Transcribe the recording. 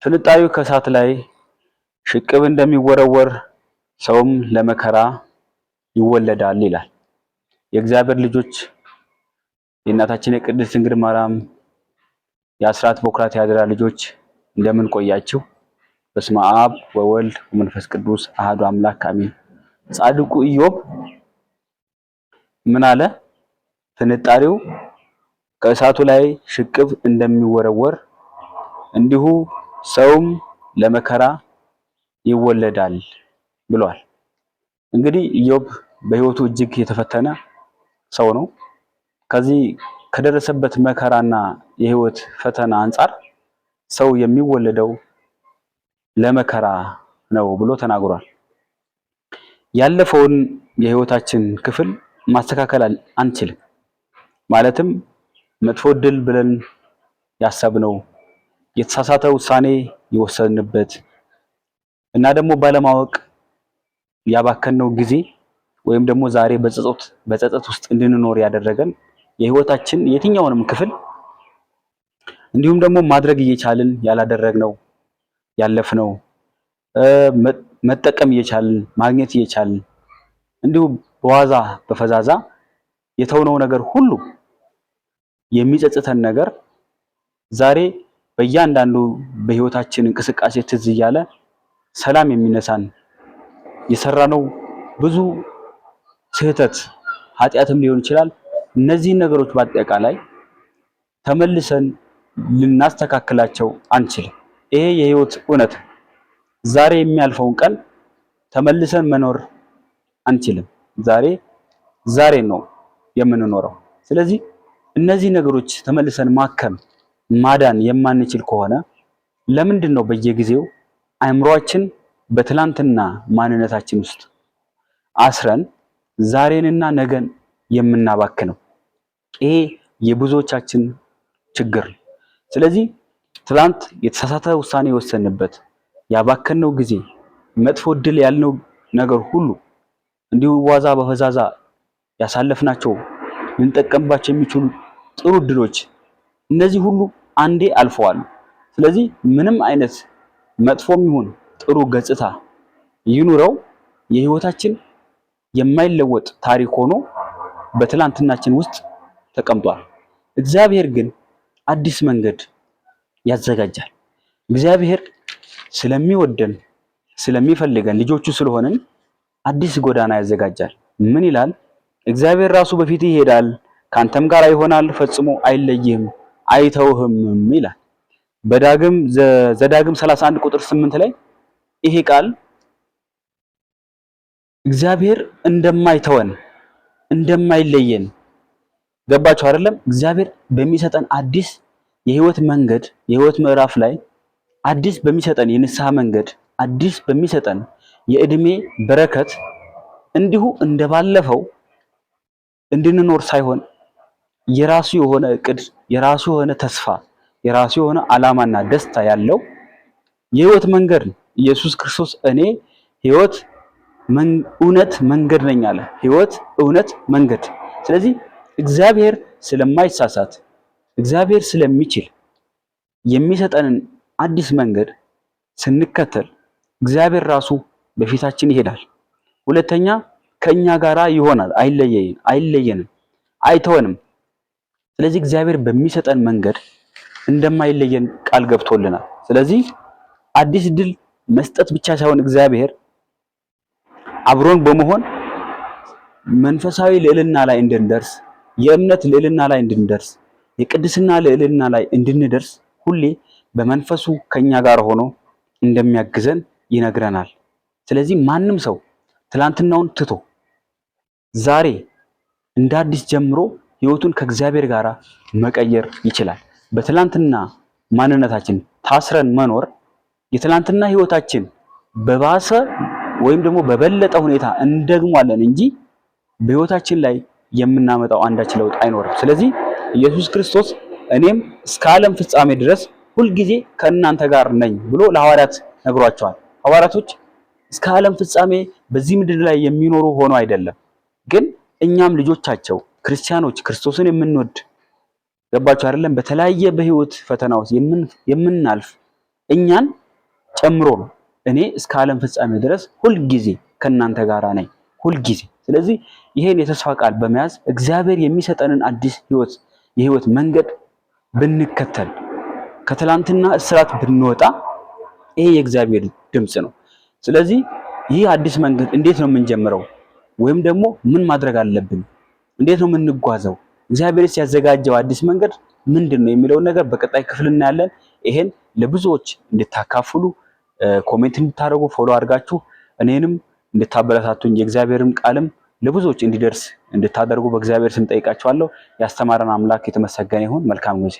ፍንጣሪው ከእሳት ላይ ሽቅብ እንደሚወረወር ሰውም ለመከራ ይወለዳል ይላል። የእግዚአብሔር ልጆች፣ የእናታችን የቅድስት ድንግል ማርያም የአስራት በኩራት የአደራ ልጆች፣ እንደምን ቆያችሁ? በስመ አብ ወወልድ ወመንፈስ ቅዱስ አሐዱ አምላክ አሜን። ጻድቁ ኢዮብ ምን አለ? ፍንጣሪው ከእሳቱ ላይ ሽቅብ እንደሚወረወር እንዲሁ ሰውም ለመከራ ይወለዳል ብሏል። እንግዲህ ኢዮብ በሕይወቱ እጅግ የተፈተነ ሰው ነው። ከዚህ ከደረሰበት መከራና የሕይወት ፈተና አንፃር ሰው የሚወለደው ለመከራ ነው ብሎ ተናግሯል። ያለፈውን የሕይወታችን ክፍል ማስተካከል አንችልም። ማለትም መጥፎ እድል ብለን ያሰብነው፣ የተሳሳተ ውሳኔ የወሰንበት እና ደግሞ ባለማወቅ ያባከነው ጊዜ ወይም ደግሞ ዛሬ በጸጸት ውስጥ እንድንኖር ያደረገን የህይወታችን የትኛውንም ክፍል፣ እንዲሁም ደግሞ ማድረግ እየቻልን ያላደረግነው፣ ያለፍነው፣ መጠቀም እየቻልን፣ ማግኘት እየቻልን እንዲሁም በዋዛ በፈዛዛ የተውነው ነገር ሁሉ፣ የሚጸጽተን ነገር ዛሬ በእያንዳንዱ በህይወታችን እንቅስቃሴ ትዝ እያለ ሰላም የሚነሳን የሰራነው ብዙ ስህተት፣ ኃጢአትም ሊሆን ይችላል። እነዚህን ነገሮች በአጠቃላይ ተመልሰን ልናስተካክላቸው አንችልም። ይሄ የህይወት እውነት። ዛሬ የሚያልፈውን ቀን ተመልሰን መኖር አንችልም። ዛሬ ዛሬ ነው የምንኖረው። ስለዚህ እነዚህ ነገሮች ተመልሰን ማከም፣ ማዳን የማንችል ከሆነ ለምንድን ነው በየጊዜው አእምሯችን በትላንትና ማንነታችን ውስጥ አስረን ዛሬንና ነገን የምናባክነው? ይሄ የብዙዎቻችን ችግር ነው። ስለዚህ ትላንት የተሳሳተ ውሳኔ የወሰንበት፣ ያባከነው ጊዜ፣ መጥፎ እድል ያልነው ነገር ሁሉ፣ እንዲሁ ዋዛ በፈዛዛ ያሳለፍናቸው ልንጠቀምባቸው የሚችሉ ጥሩ እድሎች፣ እነዚህ ሁሉ አንዴ አልፈዋል። ስለዚህ ምንም አይነት መጥፎም ይሁን ጥሩ ገጽታ ይኑረው የህይወታችን የማይለወጥ ታሪክ ሆኖ በትላንትናችን ውስጥ ተቀምጧል። እግዚአብሔር ግን አዲስ መንገድ ያዘጋጃል። እግዚአብሔር ስለሚወደን፣ ስለሚፈልገን፣ ልጆቹ ስለሆንን አዲስ ጎዳና ያዘጋጃል። ምን ይላል? እግዚአብሔር ራሱ በፊትህ ይሄዳል፣ ካንተም ጋር ይሆናል፣ ፈጽሞ አይለይህም፣ አይተውህም ይላል። በዳግም ዘዳግም 31 ቁጥር 8 ላይ ይሄ ቃል እግዚአብሔር እንደማይተወን፣ እንደማይለየን፣ ገባችሁ አይደለም? እግዚአብሔር በሚሰጠን አዲስ የህይወት መንገድ፣ የህይወት ምዕራፍ ላይ አዲስ በሚሰጠን የንስሐ መንገድ፣ አዲስ በሚሰጠን የእድሜ በረከት እንዲሁ እንደባለፈው እንድንኖር ሳይሆን የራሱ የሆነ እቅድ፣ የራሱ የሆነ ተስፋ፣ የራሱ የሆነ ዓላማና ደስታ ያለው የህይወት መንገድ ነው። ኢየሱስ ክርስቶስ እኔ ህይወት፣ እውነት፣ መንገድ ነኝ አለ። ህይወት፣ እውነት፣ መንገድ። ስለዚህ እግዚአብሔር ስለማይሳሳት፣ እግዚአብሔር ስለሚችል የሚሰጠንን አዲስ መንገድ ስንከተል እግዚአብሔር ራሱ በፊታችን ይሄዳል። ሁለተኛ ከኛ ጋራ ይሆናል፣ አይለየንም፣ አይተወንም። ስለዚህ እግዚአብሔር በሚሰጠን መንገድ እንደማይለየን ቃል ገብቶልናል። ስለዚህ አዲስ ድል መስጠት ብቻ ሳይሆን እግዚአብሔር አብሮን በመሆን መንፈሳዊ ልዕልና ላይ እንድንደርስ፣ የእምነት ልዕልና ላይ እንድንደርስ፣ የቅድስና ልዕልና ላይ እንድንደርስ ሁሌ በመንፈሱ ከኛ ጋር ሆኖ እንደሚያግዘን ይነግረናል። ስለዚህ ማንም ሰው ትላንትናውን ትቶ ዛሬ እንደ አዲስ ጀምሮ ህይወቱን ከእግዚአብሔር ጋር መቀየር ይችላል። በትላንትና ማንነታችን ታስረን መኖር የትላንትና ህይወታችን በባሰ ወይም ደግሞ በበለጠ ሁኔታ እንደግሟለን እንጂ በህይወታችን ላይ የምናመጣው አንዳች ለውጥ አይኖርም። ስለዚህ ኢየሱስ ክርስቶስ እኔም እስከ ዓለም ፍጻሜ ድረስ ሁልጊዜ ከእናንተ ጋር ነኝ ብሎ ለሐዋርያት ነግሯቸዋል። ሐዋርያቶች እስከ ዓለም ፍጻሜ በዚህ ምድር ላይ የሚኖሩ ሆኖ አይደለም፣ ግን እኛም ልጆቻቸው ክርስቲያኖች፣ ክርስቶስን የምንወድ፣ ገባችሁ አይደለም? በተለያየ በህይወት ፈተና ውስጥ የምናልፍ እኛን ጨምሮ ነው። እኔ እስከ ዓለም ፍጻሜ ድረስ ሁልጊዜ ከእናንተ ጋር ነኝ፣ ሁልጊዜ። ስለዚህ ይሄን የተስፋ ቃል በመያዝ እግዚአብሔር የሚሰጠንን አዲስ ህይወት የህይወት መንገድ ብንከተል፣ ከትላንትና እስራት ብንወጣ፣ ይሄ የእግዚአብሔር ድምፅ ነው። ስለዚህ ይህ አዲስ መንገድ እንዴት ነው የምንጀምረው? ወይም ደግሞ ምን ማድረግ አለብን? እንዴት ነው የምንጓዘው? እግዚአብሔርስ ያዘጋጀው አዲስ መንገድ ምንድን ነው የሚለውን ነገር በቀጣይ ክፍል እናያለን። ይሄን ለብዙዎች እንድታካፍሉ፣ comment እንድታደርጉ፣ follow አድርጋችሁ እኔንም እንድታበረታቱኝ፣ የእግዚአብሔርም ቃልም ለብዙዎች እንዲደርስ እንድታደርጉ በእግዚአብሔር ስም ጠይቃችኋለሁ። ያስተማረን አምላክ የተመሰገነ ይሁን። መልካም ጊዜ።